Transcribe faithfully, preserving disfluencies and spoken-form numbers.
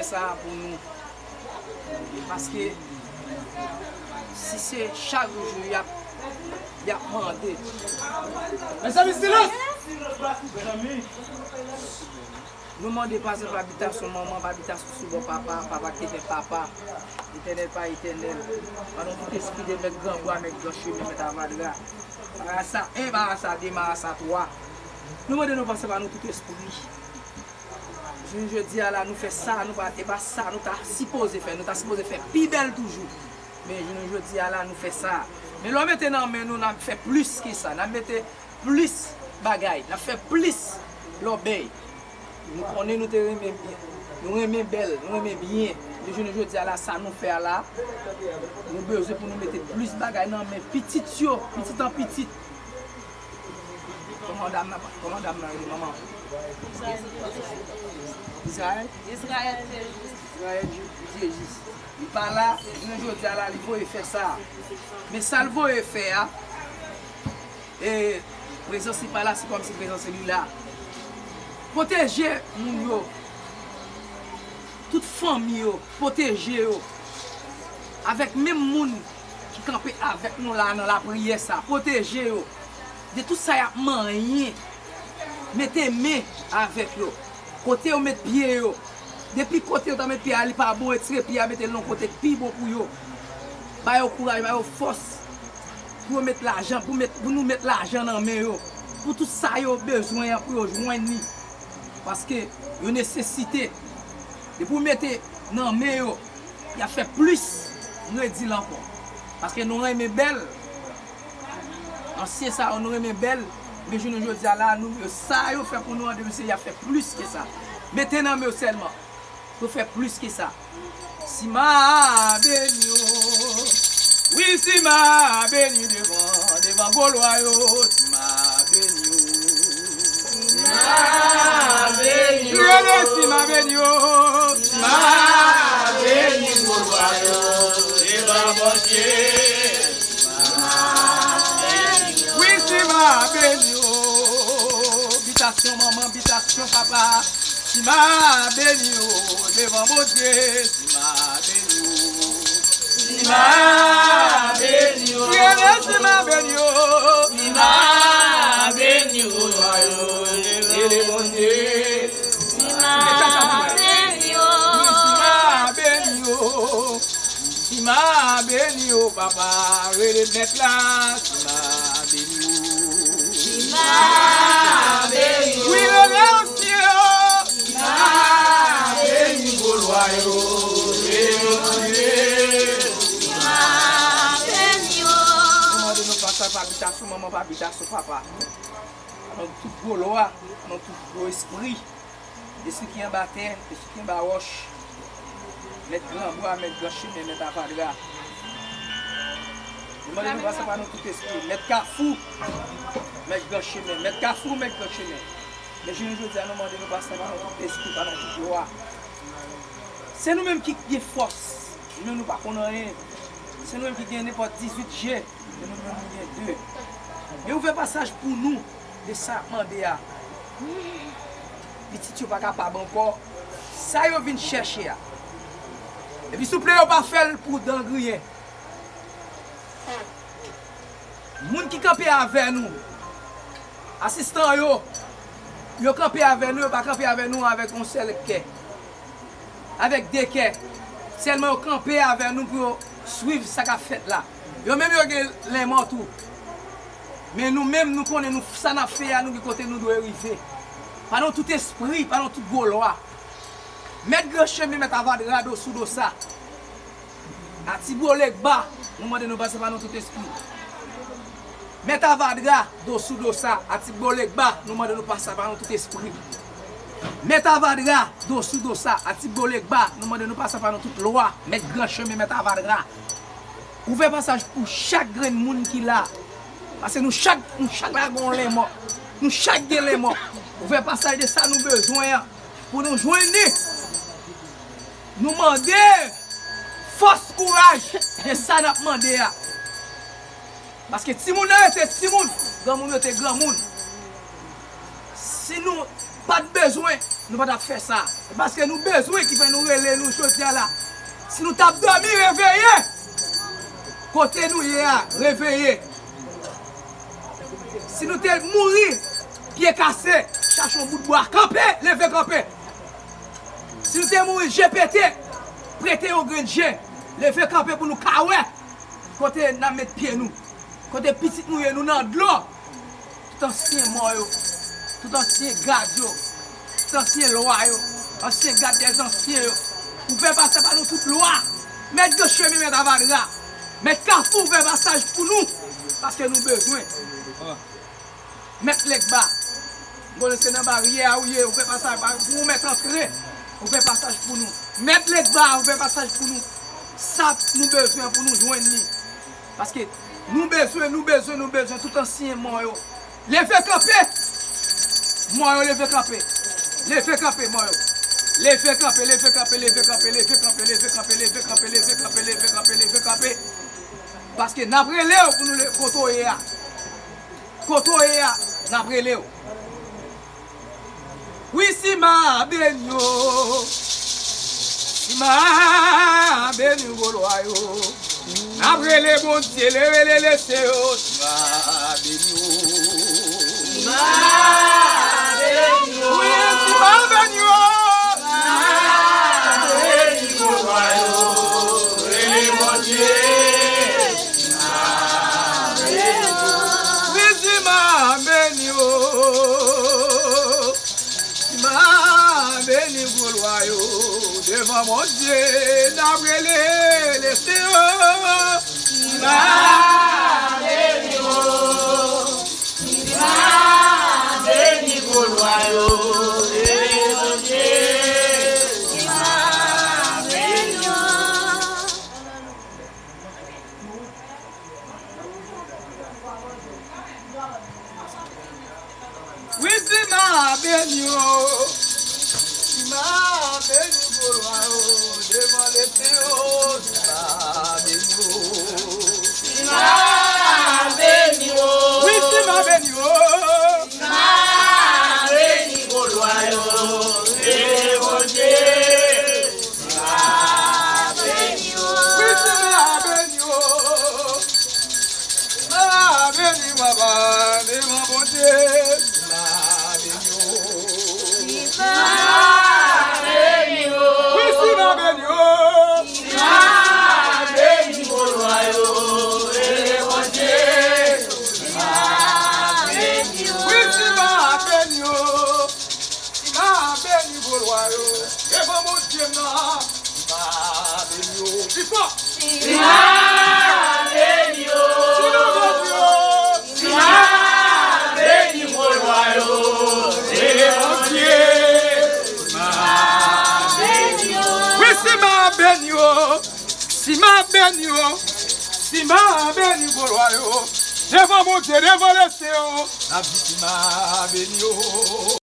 Sa pou nou. Paske si se chak jou y ap, y ap mande. Mezanmi, silans! Nou mande pa sèl pa bitasyon manman, pa bitasyon sou bò papa, papa ki te gen papa, etènèl pa etènèl. Pa nou tout espri de mèt Granbwa, mèt Gran Chemen, mèt Avadra. Marasa en, Marasa de, Marasa twa. Nou mande nou pase pa nou tout espri. Jounen jodi a la, nou fè sa, nou pa, e pa sa nou ta sipoze fè. Nou ta sipoze fè pi bèl toujou. Men jounen jodi a la, nou fè sa. Men lè w mete nan men nou, n ap fè plis ke sa. N ap mete plis bagay. N ap fè plis lòbèy. Nou konnen nou te renmen byen. Nou renmen bèl, nou renmen byen. Men jounen jodi a la, sa nou fè a la, nou bezwen pou nou mete plis bagay nan men pitit yo, pitit an pitit. Kòman dam nan, kòman dam nan rele, manman? Izrayèl. Izrayèl? Izrayèl Dye Jis. Izrayèl Dye Jis. Li pa la, jounen jodi a la, li voye fè sa. Men sa l voye fè a, e prezans li pa la, se kòmsi prezans li la. Pwoteje moun yo. Tout fanmi yo, pwoteje yo. Avèk menm moun ki kanpe avèk nou la nan lapriyè sa, pwoteje yo de tout sa y ap manyen. Mete men avèk yo. Kote yo met pye yo, depi kote yo ta met pye a, li pa bon, retire pye a, mete l nan kote k pi bon pou yo. Ba yo kouraj, ba yo fòs pou yo met lajan, pou met, pou nou met lajan nan men yo. Pou tout sa yo bezwen an, pou yo jwenn li. Paske yo nesesite. Depi w mete nan men yo, y ap fè plis, m redi l ankò. Paske nou renmen bèl. Ansyen sa yo, nou renmen bèl. Men jounen jodi a la, nou, yo, sa yo fè pou nou an, depi se y ap fè plis ke sa. Mete nan men yo sèlman. Pou fè plis ke sa. Sima beni yo. Wi, Sima beni devan, devan Golwa yo. Sima beni yo. Sima beni yo. Rele Sima beni yo. Sima beni Golwa yo. Devan Bondye. Sima beni yo. Wi, Sima beni yo. Bitasyon manman, bitasyon papa. Sima beni yo devan Bondye. Sima beni yo. Sima beni yo. Rele Sima beni yo. Sima beni yo. Rele Bondye. Sima beni yo. Sima beni yo. Sima beni yo, papa, rele mèt la. Sima beni yo. Sima beni yo. Wi, rele ansyen yo. Sima beni Golwa yo. Rele ansyen. Sima beni yo. Nou mande nou pase pa bitasyon manman, pa bitasyon papa. Nan tout gwo lwa, nan tout gwo espri. Espri ki anba tè, espri ki anba wòch. Mèt Granbwa, mèt Gran Chemen, mèt Avadra. Nou mande nou pase pa nou tout espri. Mèt Kafou, mèt Gran Chemen. Mèt Kafou, mèt Gran Chemen. Men jounen jodi a, nou mande nou pase pa nou tout espri, pa nou tout lwa. Se nou menm ki gen fòs, men nou pa konn anyen. Se nou menm ki gen nenpòt dizuit je. Men nou menm nou gen de. Men ouvè pasaj pou nou de sa y ap mande a. Pitit yo pa kapab ankò. Sa yo vin chèche a. Epi souple yo pa fè l pou dan griyen. Moun ki kanpe avè nou, asistan yo, yo kanpe avè nou, yo pa kanpe avè nou avèk yon sèl kè. Avèk de kè. Sèlman yo kanpe avè nou pou yo swiv sa k ap fèt la. Yo menm yo gen lenmò tou. Men nou menm nou konnen nou, sa n ap fè a, nou gen kote nou dwe rive. Pa nan tout espri, pa nan tout gwo lwa. Mèt Gran Chemen, mèt Avadra, do sou do sa. Atibo Legba, nou mande nou pase pa nou tout espri. Mèt Avadra, do sou do sa, Atibo Legba, nou mande nou pase pa nou tout espri. Mèt Avadra, do sou do sa, Atibo Legba, nou mande nou pase pa nou tout lwa, mèt Gran Chemen, mèt Avadra. Ouvè pasaj pou chak grenn moun ki la. Paske nou chak, nou chak la gen yon lenmò. Nou chak gen lenmò. Ouvè pasaj de sa nou bezwen an. Pou nou jwenn li. Nou mande fòs, kouraj de sa n ap mande a. Paske timoun nan rete timoun, granmoun rete granmoun. Si nou pa t bezwen, nou pa t ap fè sa. Se paske nou bezwen ki fè nou rele nou jodi a la. Si nou t ap dòmi, reveye. Kote nou ye a, reveye. Si nou te mouri, pye kase, chache yon bout bwa, kanpe, leve kanpe. Si nou te mouri, je pete, prete yon grenn je, leve kanpe pou nou ka wè kote n ap met pye nou. Kote pitit nou ye, nou nan dlo. Tout ansyen mò yo, tout ansyen gad yo, tout ansyen lwa yo, ansyen gad dèzansyen yo. Ouvè pasaj ba nou tout lwa. Mèt Granchemen, mèt Avadra, mèt Kafou, ouvè pasaj pou nou. Paske nou bezwen. Mèt Legba, m konnen se nan baryè a ou ye, ouvè pasaj ba pou ou, mèt antre, ouvè pasaj pou nou. Mèt Legba, ouvè pasaj pou nou. Sa nou bezwen pou nou jwenn li. Paske nou bezwen, nou bezwen, nou bezwen tout ansyen mò yo. Leve kanpe! Mò yo leve kanpe. Leve kanpe, mò yo. Leve kanpe, leve kanpe, leve kanpe, leve kanpe, leve kanpe, leve kanpe, leve kanpe, leve kanpe, leve kanpe. Paske n ap rele w pou nou le-, kote w ye a. Kote w ye a, n ap rele w. Wi, Sima Benyo. Sima Benyo, gwo lwa yo. N ap rele Bondye, le rele lese yo. Sima Benyo. Sima Benyo. Wi, Sima Benyo. Sima Benyo, gwo lwa yo. Rele Bondye. Wi, Sima Benyo. Sima Benyo, gwo lwa yo. Devan Bondye, n ap rele lese yo. Sima Benyo. Sima Benyo, gwo lwa yo. Devan Bondye, Sima Benyo. Wi, Sima Benyo. Sima Benyo, gwo lwa yo. Devan lese yo. Sima Benyo. Sima Benyo. Wi, Sima Benyo. Sima Benyo, gwo lwa yo. Devan Bondye. Wi, Sima Benyo. Sima Benyo, papa, devan Bondye. Sima Benyo. Wi, Sima Benyo. Wi, Sima Benyo. Sima Benyo, gwo lwa yo. Devan Bondye m nan. Sima Benyo. Pi fò. Sima Benyo. Sima Benyo. Sima Benyo, gwo lwa yo. Devan Bondye. Sima Benyo. Wi, Sima Benyo. Sima Benyo. Sima Benyo, gwo lwa yo. Devan Bondye, devan lese yo. N ap di Sima Benyo.